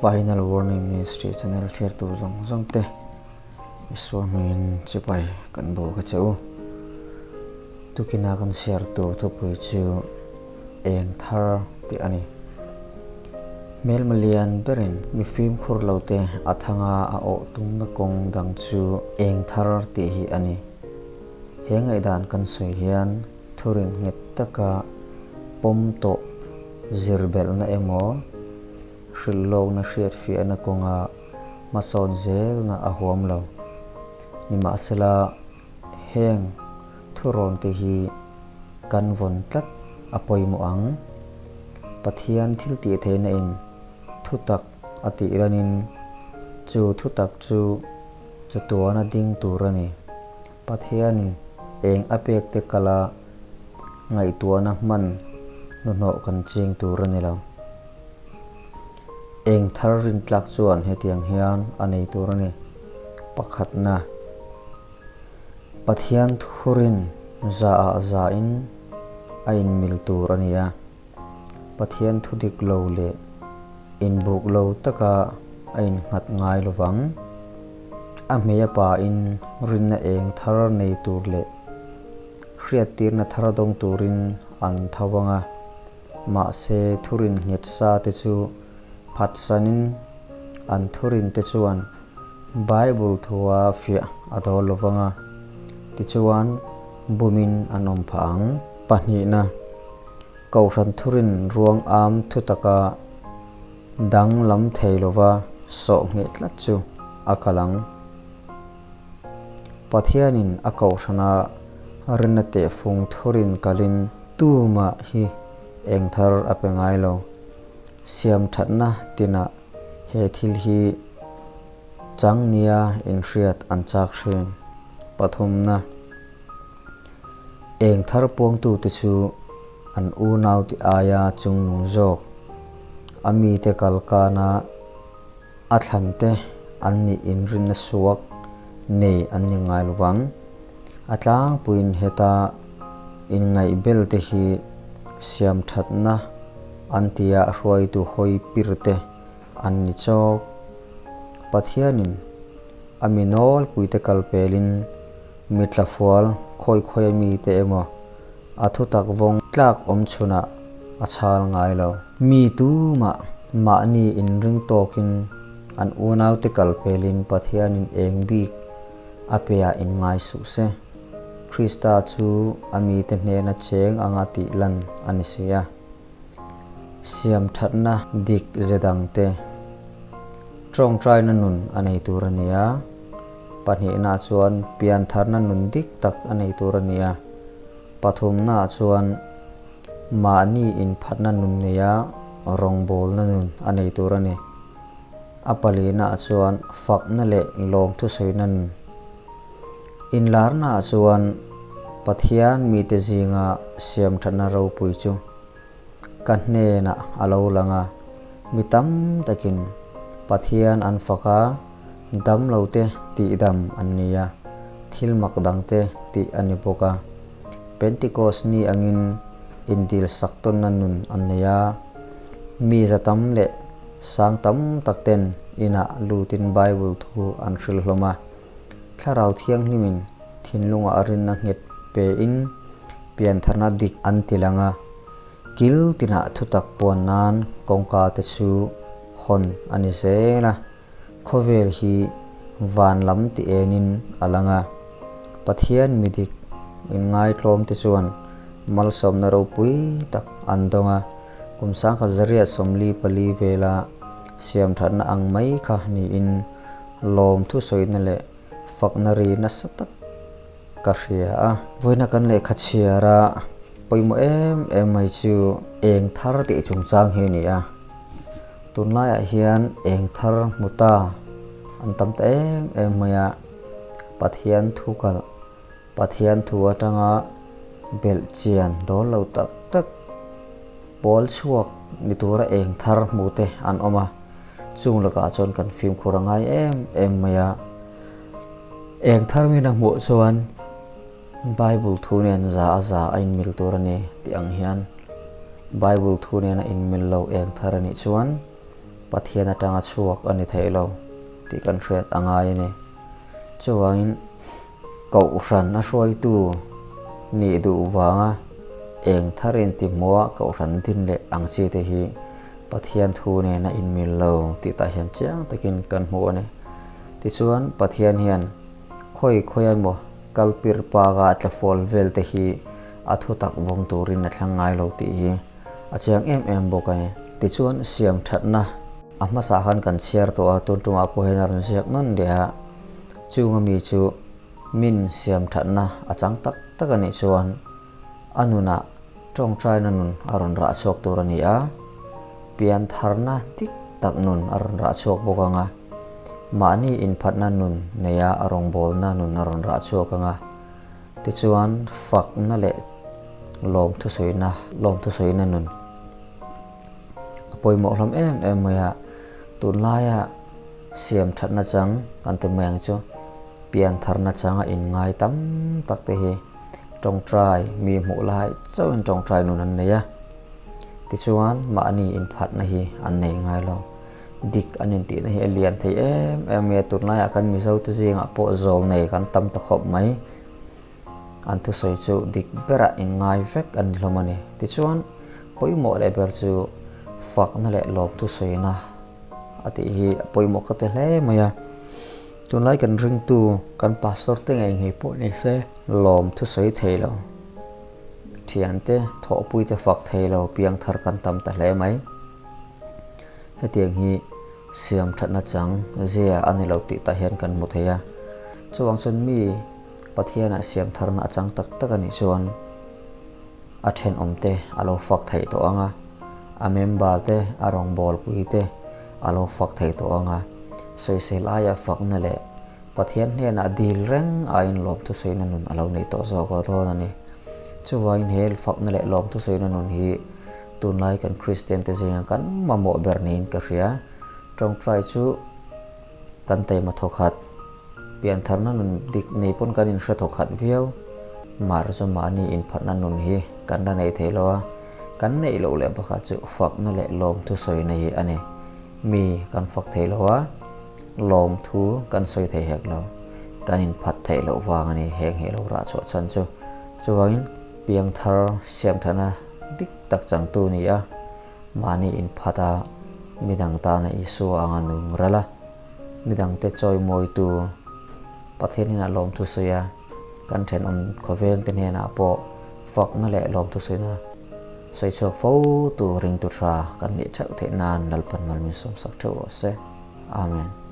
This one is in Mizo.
Final Warning Ministry channel thlir tu zawng zawng te Isua hmingin chipai kan bawk a che u. Tukina kan chhiar tur thupui chu eng thar tih a ni. Hmelma lian berin mi fimkhur lo te a thanga a awh tumna kawng dang chu eng thar tih hi a ni. He ngaihdan kan sawi hian thurin nghet taka pawm tawh zir belhna emaw hrilhlawkna hriatfiahna kawnga hmasawn zelna a huam lo. Nimahsela, heng thurawn te hi kan vawn tlat a pawimawh ang. Pathian thil tih theihna in thutak a tih ranin chu thutak chu chatuana ding tur a ni. Pathianin eng a pek te kala ngaihtuahna hman hnuhnawh kan ching tur a ni lo. Eng thar rintlak chuan hetiang hian a nei tur a ni. Pakhatna, Pathian thurin za ah za in a inmil tur a ni a. Pathian thu dik lo leh inbuk lo taka a innghat ngai lovang. A hmei a pa in rinna eng thar nei tur leh hriattirna thar dawng turin an tho ang a. Mahse thurin nghet sa te chu phatsanin an thurin te chuan Bible thua fiah a dawl lovang a, tichuan bumin an awm phah ang. Pahnihna, Kohhran thurin ruang am thutaka dang lam thei lova sawh ngheh tlat chu a kal ang. Pathianin a kohhrana rinna tehfung thurin kalin tumah hi eng thar a pe ngai lo. Siam thatna tinah he thil hi chang nia inhriat an chak thin. Pathumna, Eng thar puangtute chu an unau ti aia chungnung zawk, a mite kalkana a thlante an nih inrinna suak nei an ni ngai lovang. A tlangpuiin heta inngaihbelte hi siam thatna an tia hruaitu hawi pirte an ni chawk. Pathianin a mi nawlpuite kal pelin mi tlafual khawi khawi a mite emaw a thutak vawng tlak awm chhunah a chhal ngai lo. Mi tumah mahni inring tawkin an unaute kal pelin Pathianin eng bik a peah inngai suh se. Krista chu a mite hnena cheng anga tih lan a ni si a. Siam thatna dik ze dangte tawngtaina nun a nei tur a ni a, pahnihna chuan piantharna nun dik tak a nei tur a ni a, pathumna chuan mahni inphatna nun neia rawngbawlna nun a nei tur a ni. A palina chuan fakna leh lawmthusawina nun. Inlarnaah chuan Pathian mite zinga siamthatna ropui chu ka hnenah a lo lang a, mi tam takin Pathian an fak a, damlote tihdam an ni a, thil mak dangte tih a ni bawk a. Pentikos ni angin indil sak tawnna nun an nei a, mi za tam leh sang tam takten inah lutin Bible thu an hrilh hlawm a. Thlarau Thianghlimin thinlungah a rinna nghet pein piantharna dik an ti lang a, kil tinah thutak puan nan kawngka te chu hawn a ni zel a, khawvel hi van lam ti enin a lang a. Pathian mi dik inngaitlawm te chuan malsawmna ropui tak an dawng a, kum 1944 vela siamthatna ang mai kha niin Lawm thusawina leh fakna ri nasa tak ka hria a. Vawiina kan lehkha chhiar a pawimawh em em mai chu eng thar tih chungchang hi a ni a. Tunlaiah hian eng thar hmu ta an tam ta em em mai a, Pathian thu kalh, Pathian thu atanga belh chian dawl lo tak tak pawl chhuak ni tura eng thar hmu te an awm a. Chung lakah chuan kan fimkhur a ngai em em mai a, eng thar min a hmuh chuan Bible thu nen za a za a inmil tur a ni tih ang hian Bible thu nena inmil lo eng thar a nih chuan. Pathian atanga chhuak a ni thei lo tih kan hriat a ngai a ni. Chuvangin Kohhran a hruaitu nih duh vanga eng thar intihhmuha Kohhran din leh ang chi te hi Pathian thu nena inmil lo tih tah hian chiang takin kan hmu a ni. Tichuan Pathian hian khawi khawi emaw kal pir paka tla fawl vel te hi a thu tak vawng turin a thlang ngai lo tih hi a chiang em em bawk a ni. Tichuan siam thatna a hmasa khan kan chhiar tawh a, tun tumah pawh hian a rawn ziak nawn leh a, chung ami chu min siam thatna a chang tak tak a nih chuan a nunah tawngtaina nun a rawn rah chhuak tur a ni a, piantharna dik tak nun a rawn rah chhuak bawk ang a, mahni inphatna nun neia a rawngbawlna nun a rawn rah chhuak ang a, tichuan fakna leh lawmthusawina lawmthusawina nun a pawimawh hlawm em em mai a, tunlaia siam thatna chang kan ti mai ang chu piantharna changa inngai tam tak te hi. Tawngtai mi hmuh lai chauhin tawngtai nun an nei a, tichuan mahni inphatna hi an nei ngai lo. Dik an intihna hi a lian thei em em mai a, tunlaiah kan Mizote zingah pawh zawl nei kan tam ta khawp mai. An thusawi chu dik berah inngai vek an ni hlawm a ni. Tichuan pawimawh leh ber chu fakna leh lawm thusawina a tih hi a pawimawh ka ti hle mai a. Tunlai kan ringtu kan pastor te ngei ngei pawh ni se lawm thusawi thei lo, thiante thawhpui te fak thei lo piang thar kan tam ta hle mai. Hetiang hi siam thatna chang zia a ni lo tih tah hian kan hmu thei a. Chuvang chuan mi Pathianah siam tharna a chang tak tak a nih chuan a thenawmte a lo fak theih tawh ang a, a member te, a rawngbawlpui te a lo fak thei tawh ang a, sawisel aia fakna leh Pathian hnenah dil reng aiin lawmthusawina nun a lo nei tawh zawk a dawn a ni. Chuvangin he fakna leh lawmthusawina nun hi tunlai kan Kristian te zinga kan mamawh ber niin ka hria. Tawngtai chu kan taima thawkhat, piantharna nun dik nei pawn kan inhre thawkhat viau. Mar chu mahni inphatna nun hi kan la nei thei lo a, kan neih loh leh pakhat chu fakna leh lawmthusawina hi a ni. Mi kan fak thei lo a. Lawmthu kan sawi thei hek lo, kan inphat theih loh vang a ni heng he lo rah chhuah chhan chu. Chuvangin piangthar siamthana dik tak changtu ni a, mahni inphat a, midang tana Isua anga nung ral a, midangte chawimawitu Pathian hnenah lawmthu sawi a, kan thenawm khawvengte hnenah pawh fakna leh lawmthu sawina sawi chhuak fo tu ringtu tha kan nih theuh theih nan Lalpan mal min sawmsak theuh rawh se. Amen.